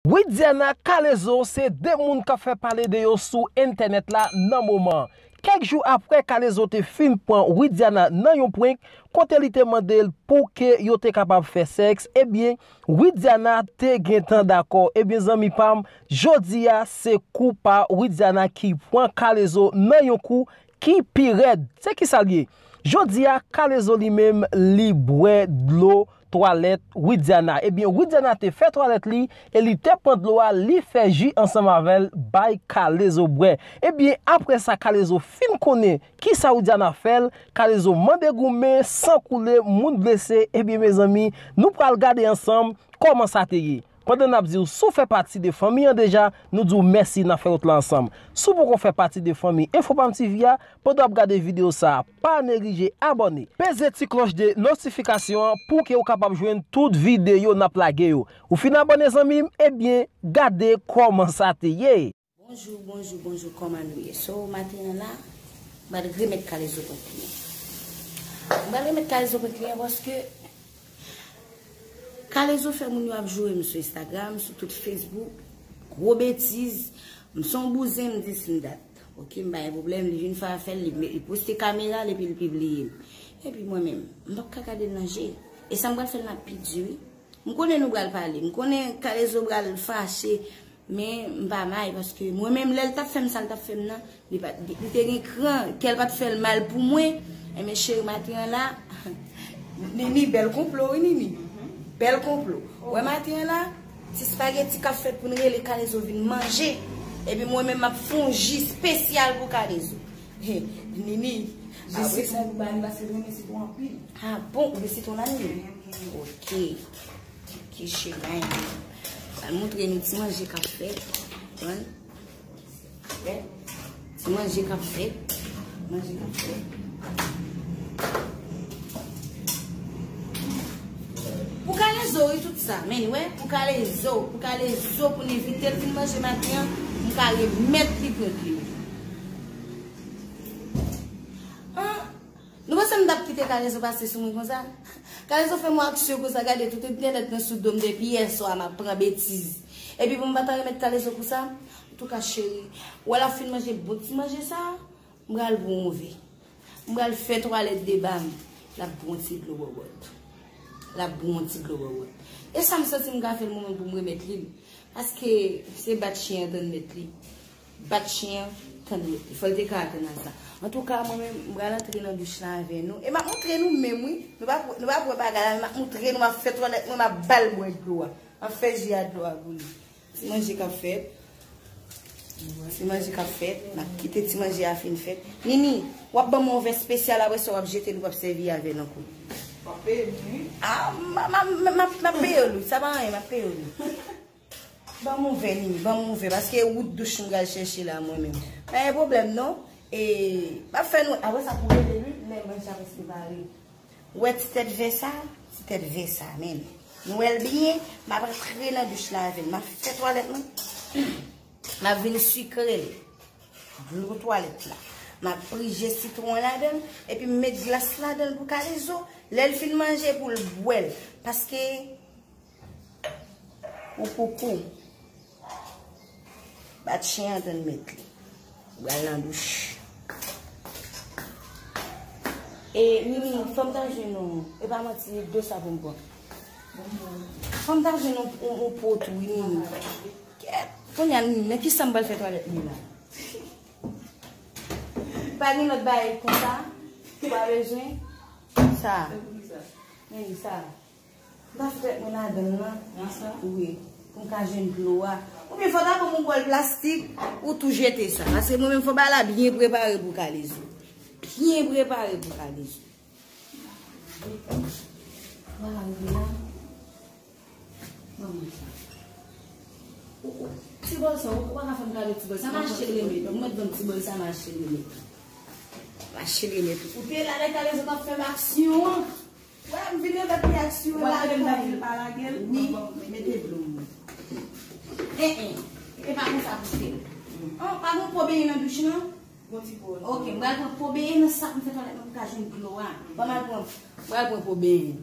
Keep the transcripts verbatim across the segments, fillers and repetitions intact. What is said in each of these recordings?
Widiana, K-Lezo se de moun k ap fè pale de yo sou entènèt la nan moman. Kèk jou apre K-Lezo te fin pran Widiana nan yon prank, kote li te mande l pou ke yo te kapab fè sèks, ebyen, Widiana te gentan dakò. Ebyen, zanmi pa m, jodi a se kou pa Widiana ki pran K-Lezo nan yon kou ki pi rèd. Se kisa l ye? Jodi a, K-Lezo li menm, li bwè dlo twalèt Widiana. Ebyen, Widiana te fè twalèt li e li te pran dlo a, li fè ji ansanm avè l, bay K-Lezo bwè. Ebyen, apre sa, K-Lezo fin konnen kisa Widiana fè l, K-Lezo mande goumen, san koule, moun blese. Ebyen, mezanmi, nou pral gade ansanm kòman sa te ye. Pandan n ap di w, si w fè pati de fanmi an deja, nou di w mèsi, n ap fè wout la ansanm. Si w poko fè pati de fanmi Enfo Pam T V a, pandan w ap gade videyo sa a, pa neglije abòne. Peze ti klòch de notifikasyon an pou ke w kapab jwenn tout videyo n ap lage yo. Ou fin abòne, zanmi m? Ebyen, gade kòman sa te ye. Bonjou, bonjou, bonjou, kòman nou ye? So, maten an la, m pral remèt K-Lezo prank li an. M pral remèt K-Lezo prank li an paske K-Lezo fè moun yo ap joure m sou Instagram, sou tout Facebook, gwo betiz, m se yon bouzen, m dis m dat. Ok, m pa gen pwoblèm, li vin fè afè l, li, li poste kamera l epi l pibliye m. Epi mwen menm, m p ap ka gade l nan je. E sa m pral fè l nan pi di wi. M konnen nou pral pale. M konnen K-Lezo pral fache. Men m pa may paske mwen menm lè l t ap fè m sa l t ap fè m nan, li pa, li te gen kran, kè l pa t fè l mal pou mwen. Enben cheri, maten an la, Nini, bèl konplo wi Nini. Bèl konplo. Ou wè maten an la, ti spageti k ap fèt pou n rele K-Lezo vin manje. Epi mwen menm m ap fè yon ji espesyal pou K-Lezo. He, Nini, jistis. Apre sa, nou ba li paske l renmen sitwon anpil. Ah bon, ou gen sitwon la, Nini? Ok. Ki chemay. Al montre nou ti manje k ap fèt. Konprann? Ti manje k ap fèt. Manje k ap fèt. Pou K-Lezo wi tout sa. Men wè, pou K-Lezo, pou K-Lezo, pou n envite l vin manje maten an, m ka remèt li prank li. An, nou panse m t ap kite K-Lezo pase sou mwen konsa? K-Lezo fè m yon aksyon konsa, gade tout entènèt nan sou do m depi yè swa m ap pran betiz. Epi pou m pa ta remèt K-Lezo kou sa? Antouka cheri, ou wè l ap fin manje bon ti manje sa, m pral pran yon vè. M pral fè twalèt de ba m. L ap bwè yon ti dlo bòbòt. L ap bwè yon ti dlo bòbòt. E sa m santi m ka fè l mwen menm pou m remèt li l. Paske se bat chen an tann mèt li. Bat chen an tann mèt li. Fò l te ka atann a sa. Antouka, mwen menm, m pral antre nan douch la avè nou. E m ap montre nou menm, wi. Nou p ap, nou p ap wè bagay la, men m ap montre nou, m ap fè twalèt mwen, m ap ba l bwè dlo a. M ap fè ji a dlo a pou li. Ti manje k ap fèt. Ti manje k ap fèt. M ap kite ti manje a fin fèt. Nini, w ap ban m yon vè espesyal, apre sa w ap jete l, ou p ap sèvi avè l ankò. W ap peye m, wi. Ah, m, m, m, m, m ap peye w, wi. Sa pa anyen, m ap peye w, wi. Ban m yon vè, Nini, ban m yon vè, paske wout douch m pral chèche la, mwen menm. Pa gen pwoblèm, non. E, m ap fè nou, apre sa, pou rele, wi, lè manje a prèske pare. Ou wè ti tèt vè sa? Ti tèt vè sa, men. Nou wè l byen? M ap rantre nan douch la avè l. M ap fè twalèt mwen. M ap vin sikre l. Dlo twalèt la. M ap prije sitwon ladan l. Epi m met glas ladan l pou K-Lezo. Lè l fin manje pou l bwè l. Paske Ou koukou. Bat chen an tann mèt li. Ou pral nan douch. E, Nini, fò m ta jwenn yon, e pa manti, dlo sa pou m pran. Fò m ta jwenn yon, yon, yon po tou, wi, Nini. Kèt, kounye a, Nini, nan ki sa m pral fè twalèt mwen la? Pa gen lòt bagay konsa? Ou pa bezwen? Sa. Nini, sa. M ta fè tèt mwen ladan l lan. Nan sa? Wi. Pou m ka jwenn dlo a. Oubyen fò ta ban m yon bòl plastik, ou tou jete sa. Paske mwen menm fò bagay la byen prepare pou K-Lezo. Byen prepare pou K-Lezo. Vwala, rive la. Ban mwen sa. Ou, ou, ti bòl sa, ou, ou pa ka fè m kado ti bòl sa. M achte l remèt. Ou mèt ban m ti bòl sa, m achte l remèt. M achte l remèt ou. Ou te la lè K-Lezo t ap fè m aksyon an. Wè, m vin remèt li aksyon an. Ou pa vle m lage l, pa lage l? Wi. Bon, mete dlo m. En, en. E pa konsa pou fè l. An, pa gon po benyen nan douch lan? Gon ti po. Ok, m pral pran po benyen nan sak m fè twalèt mwen pou m ka jwenn dlo a. Ban m al pran, m pral pran po benyen.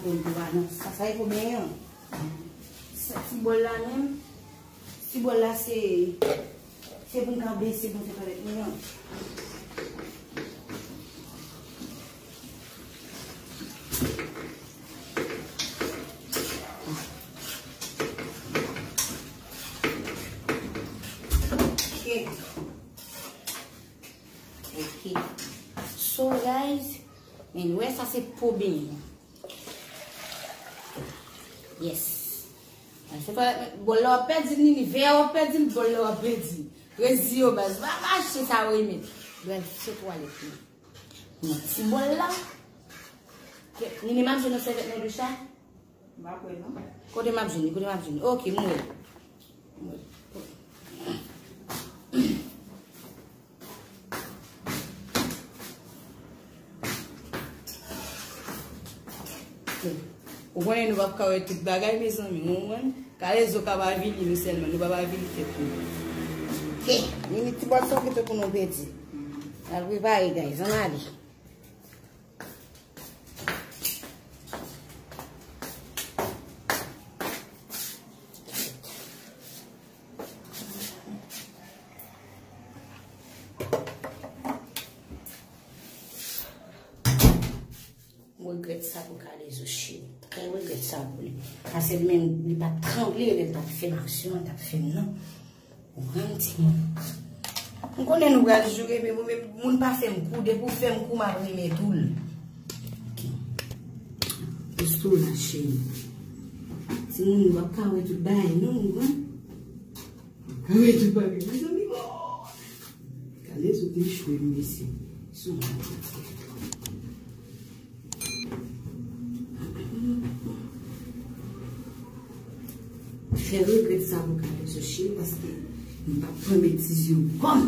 Bon, bon, non, sa, sa e pou benyen an. Sa, ti bòl la menm, ti bòl la se, se pou n ka bese pou n fè twalèt nou an. Ok. Ok. So, guys, men nou wè sa se pou benyen. Yes. Al fè twalèt, bòl la w ap pèdi l, Nini, vè a w ap pèdi l, bòl la w ap pèdi l. Reziye w, baz. Va mache sa w renmen. Bral fè twalèt nou. Nan ti bòl la. Ke, Nini, m ap jwenn yon sèvyèt nan douch la? M pa kwè non. Kote m ap jwenn li? Kote m ap jwenn li? Ok, m wè l. M wè l. Ou konnen nou p ap ka wè tout bagay, mezanmi, ou konprann? Kalezo ka pa avili nou sèlman, nou p ap avili tèt nou. Ke, Nini, ti bòl sa w kite pou nou pèdi. Al prepare, guys, ann ale. M regrèt sa pou Kalezo, cheri. M regrèt sa pou li. Paske li menm, li pa t tranble lè l t ap fè m aksyon an, t ap fè m nan. Ou konprann, timoun? M konnen nou pral joure, men mwen menm, moun pa fè m kou, depi w fè m kou, m ap renmen tou l. Ok. Plis tou la, cheri. Timoun, nou p ap ka wè tout bagay, non, ou konprann? Ou p ap ka wè tout bagay, mezanmi, oh! Kalezo te echwe, mesye. Sou mwen. Fè regrèt sa pou Kalezo, cheri, paske m p ap pran betiz yo kòm.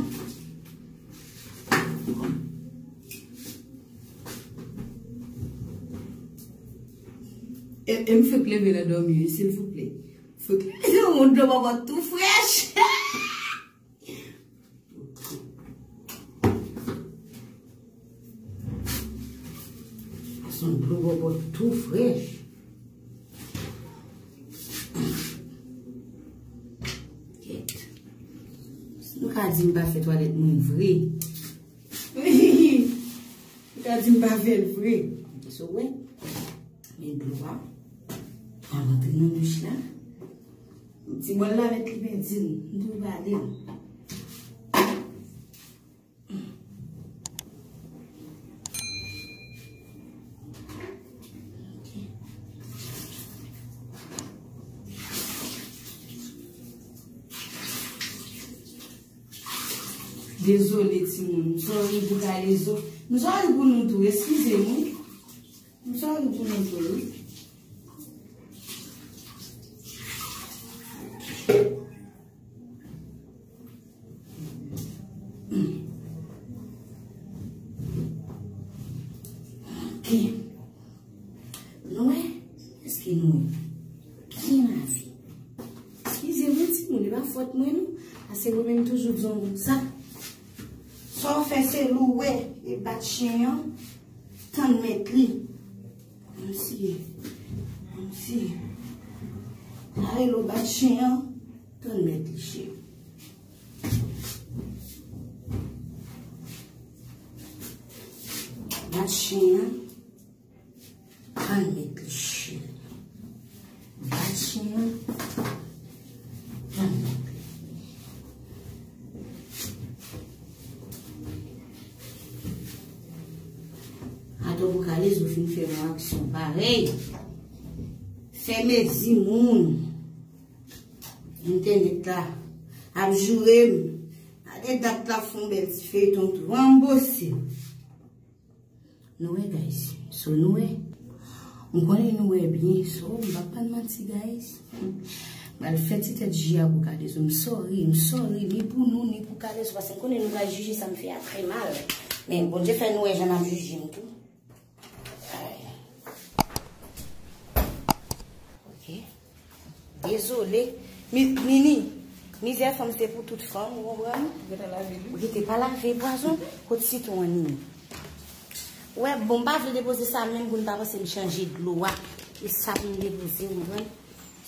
E, e m fèk leve nan dòmi, wi, silvouplè. Fèk leve, yon dlo bòbòt tou frèch. Sa se yon dlo bòbòt tou frèch. Kèt. Si nou ka di m pa fè twalèt mwen vre. Nou ka di m pa fè l vre. So, wè. Men dlo a. Al rantre nan douch la. Ti bòl la mèt li pèdi l. M tou vale l. Dezole, timoun. M sòri pou Kalezo. M sòri pou nou tou. Eskize m, wi. M sòri pou nou tou, wi. Ok. Nou wè? Èske nou wè? Byen lave. Eskize mwen, timoun, e pa fòt mwen, non. Paske mwen menm toujou di yon sa. Sa w fè se louwe e bat chen an, tann mèt li. Kòmsi, kòmsi. Sa rele w bat chen an, tann mèt li, cheri. Bat chen an, tann mèt li, cheri. Bat chen an, tann mèt li. Atò pou Kalezo fin fè yon aksyon parèy. Fè mezi moun. Entènèt la ap joure m. Gade dat la fè yon bèl ti feyton tou. Ranbose. Nou wè, guys. So, nou wè. M konnen nou wè byen. So, m p ap ban n manti, guys. M al fè ti tèt ji a pou Kalezo. M sòri, m sòri. Ni pou nou, ni pou Kalezo. Paske m konnen nou pral jije sa m fè a trè mal. Men Bondye fè nou wè jan n ap jije m tou. Ay. Ok. Dezole. Mi-, Nini, mizè fanm se pou tout fanm, ou konprann? Ou gentan lave li? Ou gentan pa lave pwazon, kot sitwon an, Nini? Wè, bon, m pa vle depoze sa menm pou n pa panse m chanje dlo a. E sa pou m depoze, ou konprann?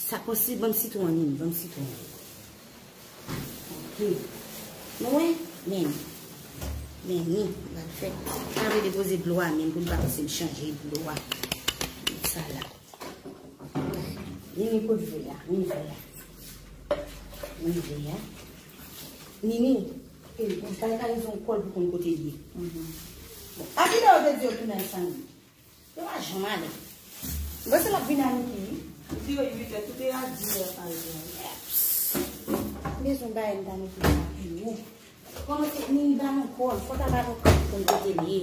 Sa konsi, ban m sitwon an, Nini, ban m sitwon an. Ok. Nou wè? Men. Men ni, m ap fè. M ap depoze dlo a menm pou l pa panse m chanje dlo a. Sa la. Nini, kot vè a? Nini, vè a. Nini, vè a. Nini, e, ou pa ka rezon kòl pou konn kote l ye. Bon, a ki lè yo te di yo tounen samdi? Yo pa janm ale. Bon, se l ap vin a Niki, wi. Di yo uit è, tout e a dis è, pa egzanp. Bezwen bay m ta Niki sa pi wo. Kòman se ni ba nou kòl, fò ta ba nou kòl pou n kote l ye.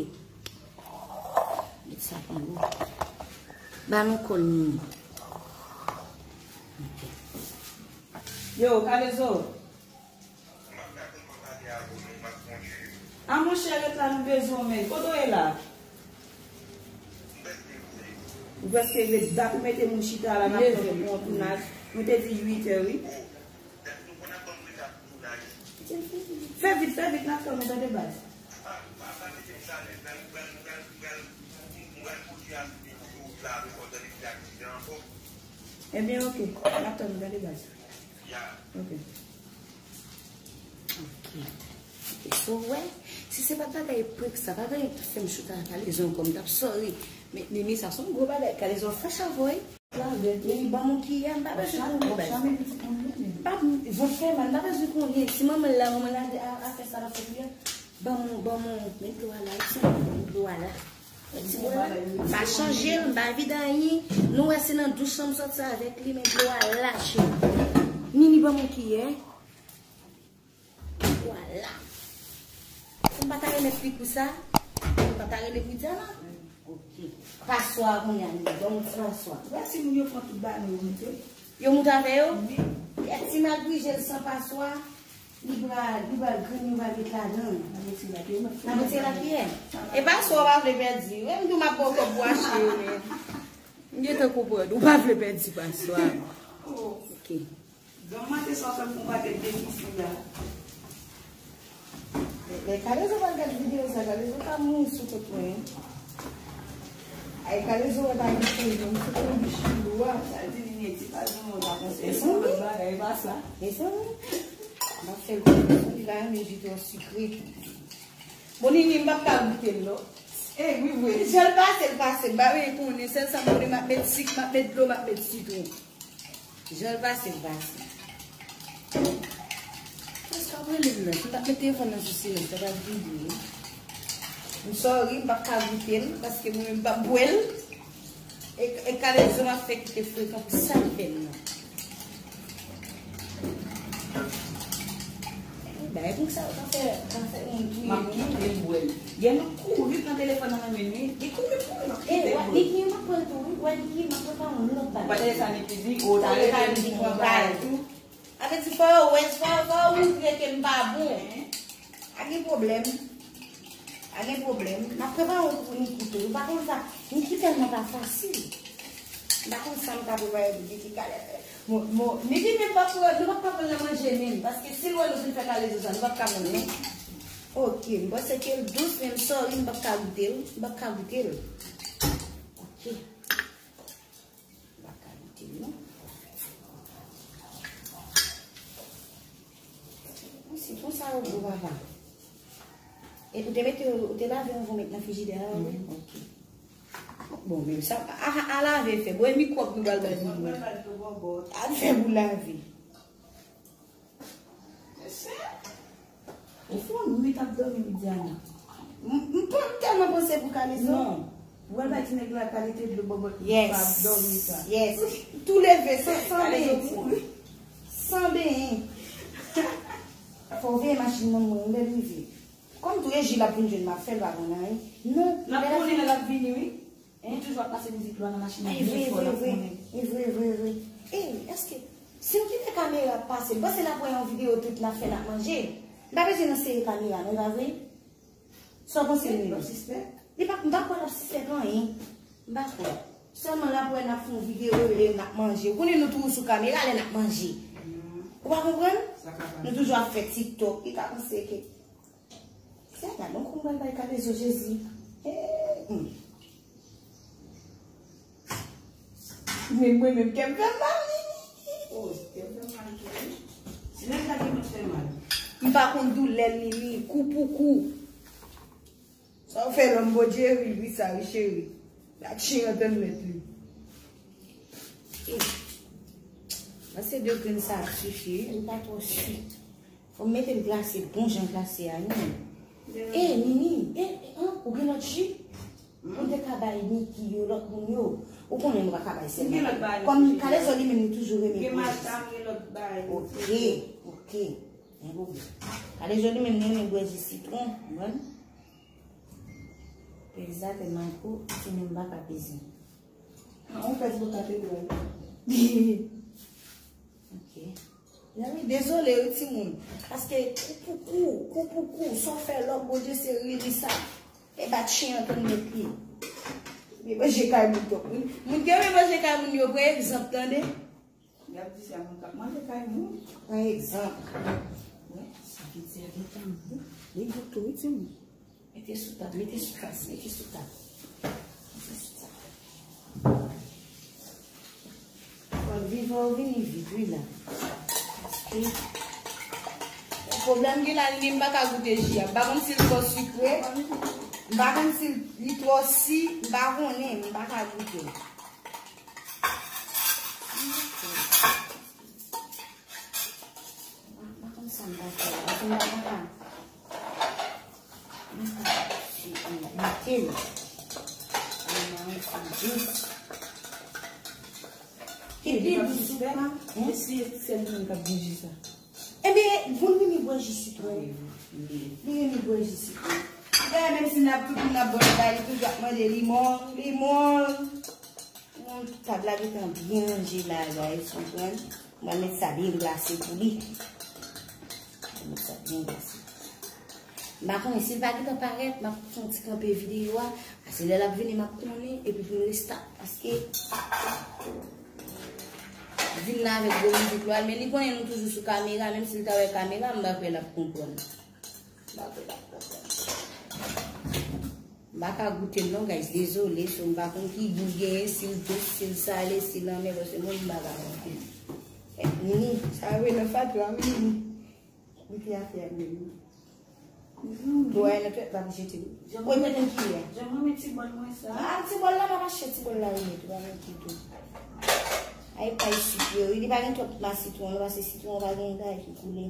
Met sa pi wo. Ba nou kòl ni. Ok. Yo, Kalezo. A monchè, ret la, nou bezwen w, men. Kote w ye la? Ou prèske ret. Dat ou mete moun chita la, n ap fè yon tounaj. Nou te di uit è, wi. Fè vit, fè vit, n ap tann ou, tande baz. Ebyen, ok, n ap tann ou, tande baz. Ok. Ok. Ok, so, wè, si se pa t bagay prank sa, pa t bagay ki fè m chita ak Kalezo ankò, m t ap sorry. Men, Nini, sa se yon gwo bagay. Kalezo fache avè w, wi. Nini, ban m yon kiyè, m pa bezwen konnen, baz. M pa, vant fè mal, m pa bezwen konnen. Si manman l la, manman l la di, a, a fè sa l ap fè kiyè. Ban m, ban m, men dlo a la, wi, ti manman, men dlo a la. Ti bò la, m pa chanje l, m pa vide anyen. Nou wè se nan douch lan m sòti avèk li, men dlo a la, cheri. Nini, ban m yon kiyè. Dlo a la. Si m pa ta remèt li pou sa, m pa ta rele pou Diana. Ok. Paswa a kounye a, Nini, ban m yon ti paswa. Wè timoun yo pran tout bagay yo mete. Yo moute avè yo? Wi. Kèt ti magrijèl san paswa. Li pral, li pral grenn, yo pral met ladan. N ap retire lakiyè. N ap retire lakiyè. E paswa w pa vle pèdi. Wi, m di w m ap ba w kòb pou achte yo, men. M gentan konprann. Ou pa vle pèdi paswa. Ok. Granmate sa w fè m pou m pa te defisi la. Lè Kalezo pral gade videyo sa, Kalezo ka mouri sou kont mwen. Ay, Kalezo wè pa gen pwoblèm, se pou bich lou a. Sa di li gen ti pal pou mwen, pa panse. Mezanmi. Bagay pa sa. Mezanmi. M ap fè l konfyans, li pa renmen ji twò sikre. Bon, Nini, m p ap ka goute l, non. E, wi, vre. Jan l pase, l pase. M pa vle konnen. Sèl sa m konnen, m ap met sik, m ap met dlo, m ap met sitwon. Jan l pase, l pase. Èske w ap rele m nan? Si m pa t met telefòn nan sou silans, sa pral vibre. M sorry, m p ap ka goute l, paske mwen menm m p ap bwè l. E, e Kalezo m ap fè kite frekan pou sa l fè m nan. Bagay pou sa yo ka fè, ka fè moun touye moun. M ap kite l bwè l. Yè nou kouri pran telefòn nan men li. Li kouri, kouri, m ap kite l bwè l. Niki, m ap pran l tou, wi. Wè, Niki, m ap pran yon lòt bagay. Ou pa tande sa Niki di? Ou ta rele Niki pran bagay tou. Sa vle di fò yo wè, fò, fò yo montre ke m pa bon. Pa gen pwoblèm. Pa gen pwoblèm. N ap prepare yon kou pou Niki tou. Ou pa konn sa. Niki tèlman pa fasil. M pa konn sa m ka prepare pou Niki. Kale, bon, bon, Niki menm pa pou, nou p ap ka pran l nan manje menm. Paske si l wè nou fin fè Kalezo sa, nou p ap ka pran l non. Ok, m panse ke l dous, men m sorry, m p ap ka goute l. M p ap ka goute l. Ok. M pa ka goute l, non. Sitwon sa yo gwo, papa. E ou te mete, ou te lave anvan w met nan frijidè a, wi? Mhm. Ok. Bon, men sa, a, a, a lave fè. Bon, e mikwòb nou pral bay pou nou. A fè pou lave. Ou fè yon nwit ap dòmi, Widiana. M, m, m tèlman panse pou Kalezo. Non. Ou pral bay ti nèg la kalite dlo bòbòt pou pa dòmi sa. Yes. Tou leve, san, san benyen. San benyen. Fò w veye machin nan mwen, lè l rive. Kòm tou e Jil ap vin jwenn m ap fè l pa pran anyen. Non. L ap konnen lè l ap vini, wi. Li toujou ap pase mizik lwa nan machin nan byen fò, l ap konnen. E vre, vre, vre. E, èske, si nou kite kamera ap pase, m panse n ap wè yon videyo tout n ap fè, n ap manje. M pa bezwen nan sere kamera, non, pa vre? Sa w panse, Nini? Li p ap sispèk? Li p ap, m pa kwè l ap sispèk anyen. M pa kwè. Sèlman l ap wè n ap fè yon videyo, e n ap manje. Ou konnen nou toujou sou kamera lè n ap manje. Ou pa konprann? Nou toujou ap fè TikTok. Li ka panse ke Seyè, gad yon kou m pral bay Kalezo, Jezi. Eh, hmm. Men mwen menm, kè m fè m mal, Nini. Oh, kè m fè m mal tou, wi. Si nèg la te konn fè mal. M pa konn doulè l, Nini, kou pou kou. Sa w fè lòm Bondye ri, ri sa, wi, cheri. Bat chen an tann mèt li. Eh, mwen se de grenn sa ap sifi, wi, li pa twò si. Fò m mete l glase, bon jan glase a, wi. Eh, Nini, eh, eh, an, ou gen lòt ji? Ou te ka bay Niki yo, lòt moun yo. Ou konnen nou pa ka bay sèl Niki. Kòm Kalezo li menm, li toujou renmen bwè ji. Ok, ok. Gen pwoblèm. Kalezo li menm, li renmen bwè ji sitwon, ou konprann? Pèl sa tèlman gwo, timoun pa ka peze. An, ou pèse pou katedral. Ok. Zanmi, dezole wi timoun. Paske kou pou kou, kou pou kou, sa w fè lòm Bondye se ri li sa. E bat chen an tann mèt li. Men manje kay moun twòp. Moun, moun ki renmen manje kay moun yo pran egzanp tande. Y ap di se moun k ap manje kay moun. Pran egzanp. Wè, sa vle di a gentan bon. Li bon tou wi timoun. Mete sou tab, mete sou tab, mete sou tab. Mete sou tab. Fò l vivan ou vini vit wi la. Paske pwoblèm gen la, li gen m pa ka goute ji a. M pa konn si l twò sikre. M pa konn si li twò si, m pa konnen, m pa ka goute. M pa konn sa m ta fè la. Paske m pa konn sa. M pa si m mete l. Li pa dous. Li pi dous ou pa? E si se li menm k ap bouji sa? Ebyen, moun vini bwè ji sitwon. Li vini bwè ji sitwon. Dayè, menm si n ap tout moun ap bwè bagay, li toujou ap mande limon, limon. Bon, tab la gentan byen ranje la, guys, ou konprann? Mwen met sa byen glase pou li. Mwen met sa byen glase. M pa konnen si l pa gentan parèt, m ap fè yon ti kanpe videyo a. Paske lè l ap vini, m ap konnen, epi pou m restart, paske vin la avèk gwo mizik lwa, men li konnen nou toujou sou kamera, menm si l ta wè kamera, m pa kwè l ap konprann. M pa kwè l ap konprann. M pa ka goute l non, guys, dezole, so m pa konn ki gou l genyen, si l dous, si l sale, si l anmè, paske mwen, m pa ka goute l. Eh, Nini, sa vre nan fatra, wi, Nini. Goute afè a, Nini. Bon, e nan tèt pa jete. Ou mete nan kiyè. Jan mwen met ti bòl mwen sa. Ah, ti bòl la pa mache, ti bòl la remèt, ou pa manke tou. Ay, pay sik yo, li pa gen twòp ma sitwon, paske sitwon pa gen bagay ki koule.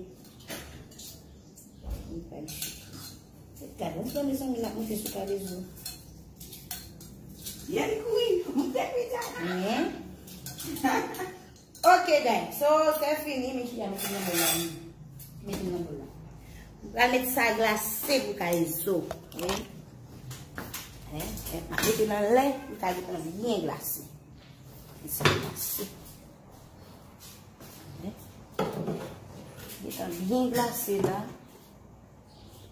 Li pa gen sik. Gade, yon pran mezanmi, l ap monte sou Kalezo. Yè li kouri, monte pita. Mhm. Ok, guys. So, se fini, men ki a mete nan bòl la. Mete nan bòl la. M pral met sa glase pou Kalezo. Wi. Hein? M ap mete nan lè, li ka gentan byen glase. Mete sa glase. Hein? Gentan byen glase la.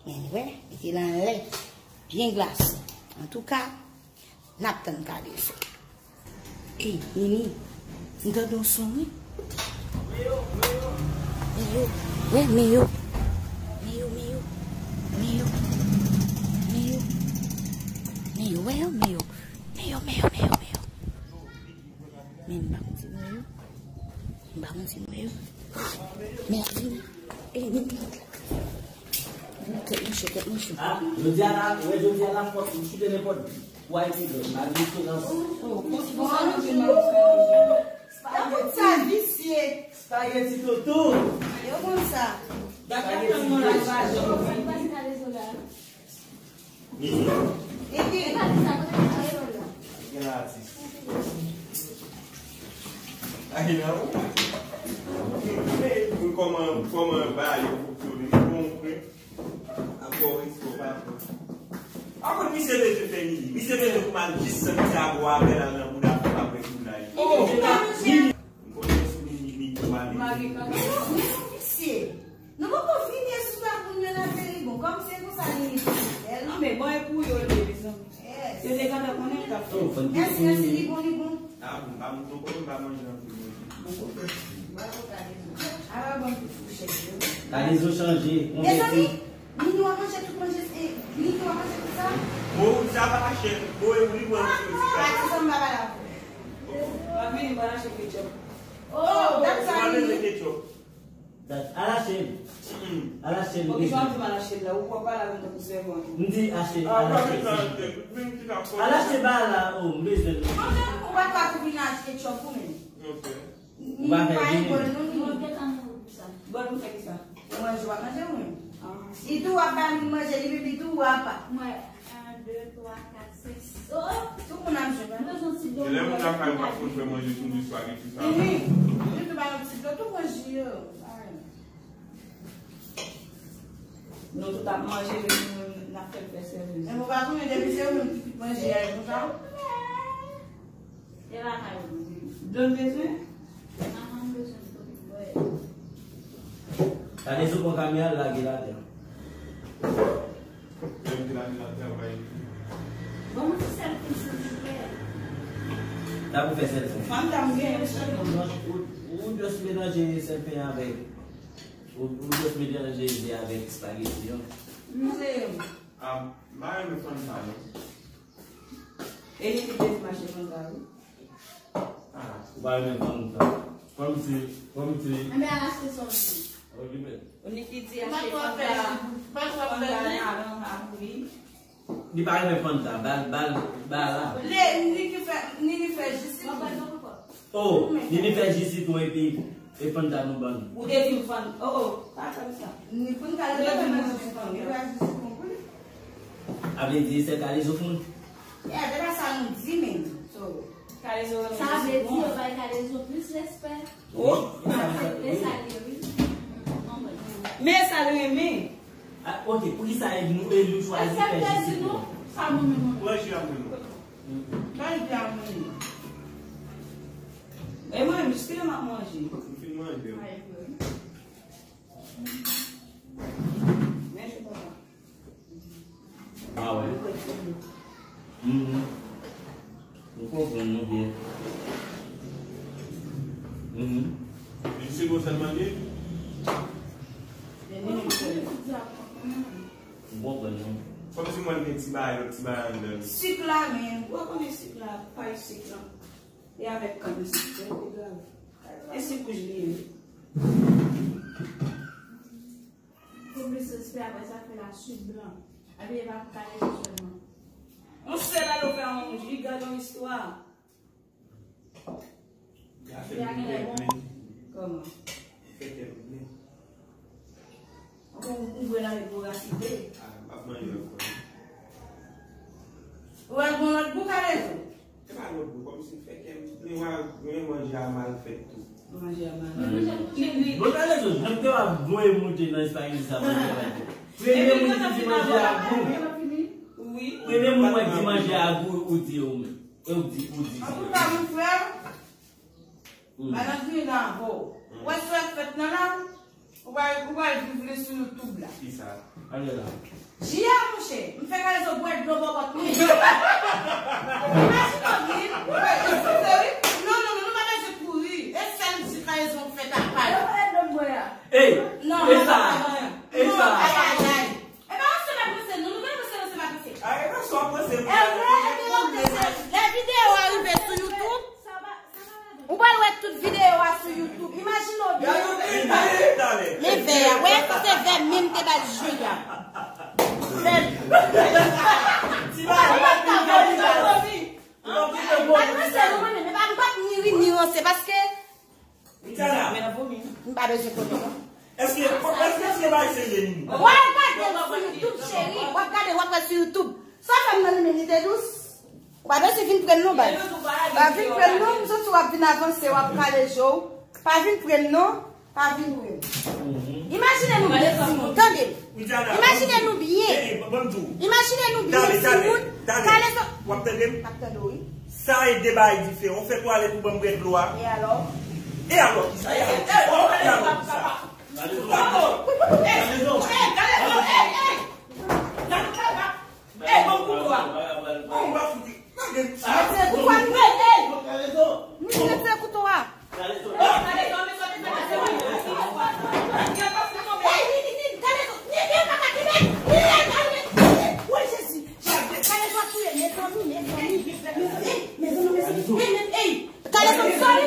Men wè, mete l anlè. Byen glase. Antouka, n ap tann Kalezo. Ey, Nini, m tande yon son, wi. Meyo, wè, Meyo. Meyo, Meyo. Meyo. Meyo. Meyo, wè yo, Meyo. Meyo, Meyo, Meyo, Meyo. Men m pa konn si nou wè yo. M pa konn si nou wè yo. Mèsi. Ey, men. Tèt mwen cho, tèt mwen cho. Ah, jodi a la, wè, jodi a la, fòk m choute nenpòt. Pou Ayiti, m pa gen esperans. Spaghetti. Spaghetti toto. Yo konn sa. Spaghetti toto. Nini. Nini. Gen atis. Ay, non. Moun kòman, kòman ba yo pou yo, li bon, vre. Akò, risko, pa pran. Akonn misye bezwen fè Nini. Misye bezwen pou mal jis santi avwa avè l al nan bouda pou pa pran pou la. Oh, Nini. M konnen sou Nini, Nini, pa Nini. Mari, pa. Misye. Nou poko fini sou sa pou nou nan seri bon. Kòm se konsa li ye. Ah, men bon, e pou yo li ye, mezanmi. Yes. Yo te gentan konnen l t ap fè. Mèsi, mèsi, li bon, li bon. Ah, bon, pa moun poko, pa manje anpil manje. Bravo, Kalezo. Ah, bon, pou fouchèt yo. Kalezo chanje. Mezanmi, Nini w ap manje tout manje, e, Nini w ap manje tout sa? Bon, sa pa chè. Bon, e ou li pran tout sa. Ah, sa m pa pale avè w. Mwen achte ketchup. Oh, that's how you mean. Ketchup. Dat, al achte l. Al achte l. Bon, kijan w di m al achte l la? Ou pwòp pale avè m tankou sèvant. M di achte l, al achte l. Al achte bagay la, oh, m bezwen l. Mwen menm, ou pa ka tou vin achte ketchup ou menm. Ok. Ou pa fè vini. Bòl nou fè kisa? Ou manje, w ap manje ou menm? Si tou w ap ba moun manje, li pipi tou w ap. Mwen, un, deux, trois, quatre, cinq, six. Oh! Tout moun ap jwenn. Mwen bezwen ti do. E lè moun lakay ou pa konn fè manje sou li, espageti sa. Mhm. Li tou ba nou ti do, tou manje yo. Nou tout ap manje, men nou menm n ap fè l fè sèvis. Men ou pa konnen depi se ou menm ki fout manje a, e konsa. E lakay ou, wi. Dlo n bezwen? Manman m bezwen dlo pou bwè. Gade sou pon kamera, lage l atè. Bon, mwen ti sèl pou silvouplè. Sa pou fè sèl pou. Fanta m gen sèl pou. Ou, ou just melanje sèl pen avèk. Ou, ou just melanje ze avèk espageti an. Mwen se. Ah, m pa renmen Fanta non. E li ki te di m achte Fanta, wi. Ah, ou pa renmen Fanta. Kòmsi, kòmsi. Enben, al achte sa w di. Ok, men. Ou ni ki di achte Fanta. Fanta nan avan, avan, wi. Li pa renmen Fanta, bal, bal, bal la. Li, ni ki fè, ni li fè jis li. Oh, ni li fè jis li tou epi, e Fanta nou ban. Ou te di m Fanta, oh, oh, pa fè m sa. Ni pou n ka leve manje sitwon, li pa jis sitwon pou li. A vle di, se kalezo foun. E, se pa sa nou di, men. So, kalezo renmen sitwon. Sa vle di, yo bay kalezo plis respè. Oh! Yo aksepte sa, li, wi. Men sa l renmen. Ah, ok, poukisa e nou, e nou chwazi fè jis sitwon? Sa bon, men mwen. Manje a mwen. Manje a mwen. E mwen, jiske m ap manje. M fin manje. Mèsi, papa. Ah, wè. Mhm. M konprann nou byen. Mhm. Li se bon sèlman li? M konprann nou. Kòmsi mwen gen ti bagay, lòt ti bagay anndan li. Sik la, men, ou konnen sik la, pay sik la. E avèk kann sik, se egal. E sik wouj li ye. Pou plis respè, apre sa, fè la swit blan. Epi, e pa pou kalezo sèlman. On sèl alo fè yon, li gade yon istwa. Li a genlè bon. Kòman? Fè kè m plen. Ou, ou bwè la, e pou raside. Ah, m ap manje ankò. Ou wè l gon lòt gou, kalezo? Se pa lòt bò, kòmsi fè kè m plen, wa, men manje a mal fèt tou. Manje a mal. Li, li. Bon, kalezo, jan m te w ap voye moute nan espageti sa, manje a mal fèt. Premye moun ki di manje a gou. Wi. Premye moun mwen di manje a gou, ou di ou menm. E ou di, ou di. Antouka, mon frè, Madanm vini nan avè w. Ou wè sa w ap fèt nan la? Ou pral, ou pral viv li sou YouTube la. Kisa? Ale la. Jia, monchè, m fè kalezo bwè dlo bòbòt mwen. Imajine w vin, ou wè, eskize wi. Non, non, non, nou pa bezwen kouri. E sèl di kalezo m fèt apa l. Yo pale dlo m bwè a. Ey, non, e sa, e sa. Non, ay, ay, ay. E pa yon sèl ap panse, non, nou pa panse, nou se pa panse. Ay, e pa sa w ap panse, e vre, e vre, lè videyo a rive sou YouTube, ou pral wè tout videyo a sou YouTube. Imajine w byen. Men vè a, wè, sa se vè menm te bay jwi a. Vè. Ti bagay, pa t ka vòlè. An, an, pa t panse, non, mwen menm, e pa, m pa t ni ri, ni ranse, paske Widiana. M pa bezwen konnen, non. Èske, èske se bay serye li? W al gade l sou YouTube, cheri. W ap gade, w ap wè sou YouTube. Sa fè m nan li menm, li te dous. Ou pa bezwen vin pre m, non, baz. Pa vin pre m, non. M santi w ap vin avanse, w ap kale je w. Pa vin pre m, non. Pa vin pre m. Imajine nou byen, timoun. Tande. Imajine nou byen. Imajine nou byen, timoun. Kale je w. W ap tande m? M ap tande w, wi. Sa e de bagay diferan. Ou fè prale pou ban m bwè dlo a. E alò? E alò kisa? E alò kisa? E alò kisa? Gade zò. Gade zò. Gade zò. Ey, ban m kouto a. Ou pa fouti. Gade. Ou pa fouti. Ey. Gade zò. Gade zò. Ey, Jezi. Kale zò touye, mezanmi, mezanmi. Mezanmi, mezanmi. Ey, men, ey. Kale zò, sorry,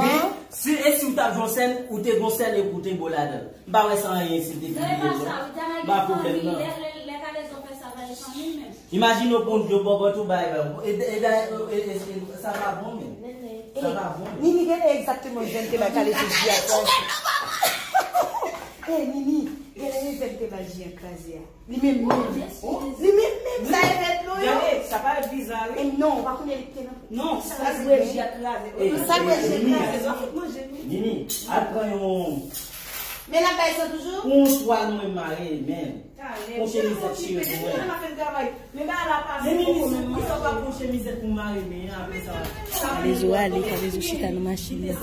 Wi, si, e si w t ap jwe yon sèn, ou te gon sèn epi w te bo ladan l. M pa wè sa anyen si l te pi byen non. M pa pwoblèm nan. Imajine w pran yon dlo bòbòt ou bay, e, e, e, e, e, e, sa pa bon, men. Sa pa bon, men. Nini gen egzakteman jan te bay kale sou di a. Ey, Nini, gen Ji an kraze a. Li menm menm. Li menm menm. Sa e vèt non yo. Gade, sa pa vèt viza wi. E non, ou pa konnen li te nan. Non, sa vèt ji a kraze. Sa vèt ji a kraze. Sa vèt manje nou. Nini, al pran yon. Men la bay sa toujou. Yon twal mwen mare, men. Yon chemiz ak chire pou mwen. Men ba la pa. Men Nini, sa pa pou chemiz pou mare, men apre sa. Kalezo ale, Kalezo chita nan machin nan.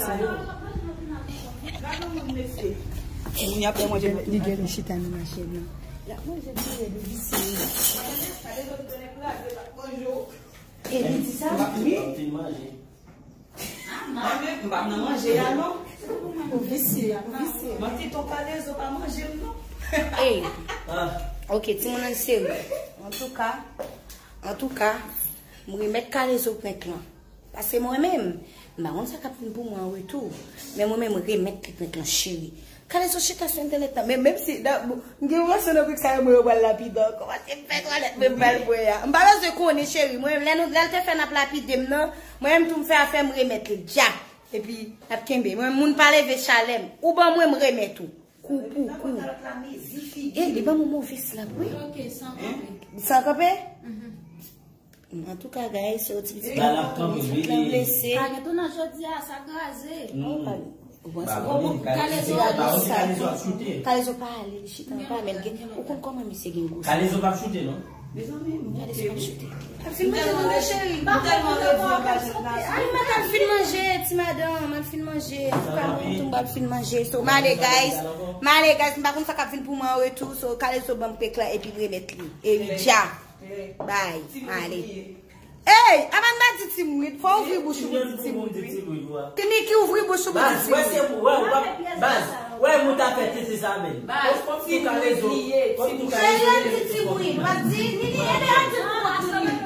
Gade yon moun mesye. Moun y ap fè manje. Li gen chita nan machin nan. Y ap manje bouye de visye. E li di sa? Wi. Mwen menm, m pa nan manje a non. Ou visye, ou visye. Manti, ton Kalezo pa manje m non. Ey. Ok, timoun, ann serye. Antouka, antouka, m remèt Kalezo prank lan. Paske mwen menm, m pa konn sa k ap vin pou mwen an retou. Men mwen menm, m remèt li prank lan, cheri. Kalezo chita sou entènèt la. Men menm si, m gen yon relasyon nan prank sa yo, mwen yo pral lapide ankò. Paske m fè twalèt mwen, m pral bwè a. M pa bezwen konnen, cheri. Mwen menm, lè nou, lè l te fè n ap lapide m nan, mwen menm tou m fè afè m, remèt li dja. Epi, n ap kenbe. Mwen, moun pa leve chalè m. Ou ban mwen, m remèt ou. Kou pou kou. E, li ban mwen move slap, wi. Ok, san kanpe. San kanpe? Antouka, guys, se yon ti pitit. Bal ap kanpe, wi. Li blese. Pa gen tounen jodi a, sa kraze. Ou panse Kalezo ap choute. Kalezo pa ale, li chita anba, men gen, ou konn kòman misye gen gwo. Kalezo p ap choute, non? Mezanmi, Kalezo p ap choute. Al fin manje, non, cheri. M tèlman redi anba jèt la. Al, al fin manje, ti madanm, al fin manje. Antouka, mwen tou, m pral fin manje. So, m ale, guys. M ale, guys, m pa konn sa k ap vin pou mwen an retou. So, Kalezo ban m prank lan epi m remèt li. E wi, dja. Bay, m ale. Ey, avan n pa di ti mwit, fò ouvri bouch ou pou di ti mwit, wi. Niki, ouvri bouch ou pou di ti mwit. Baz, wè, se pou, wè, wè, baz, wè, moun ta fè tete sa, men. Baz, ti mwit li ye, ti mwit. Cheri, al di ti mwit, w ap di, Nini, ede al di pou kont Nini.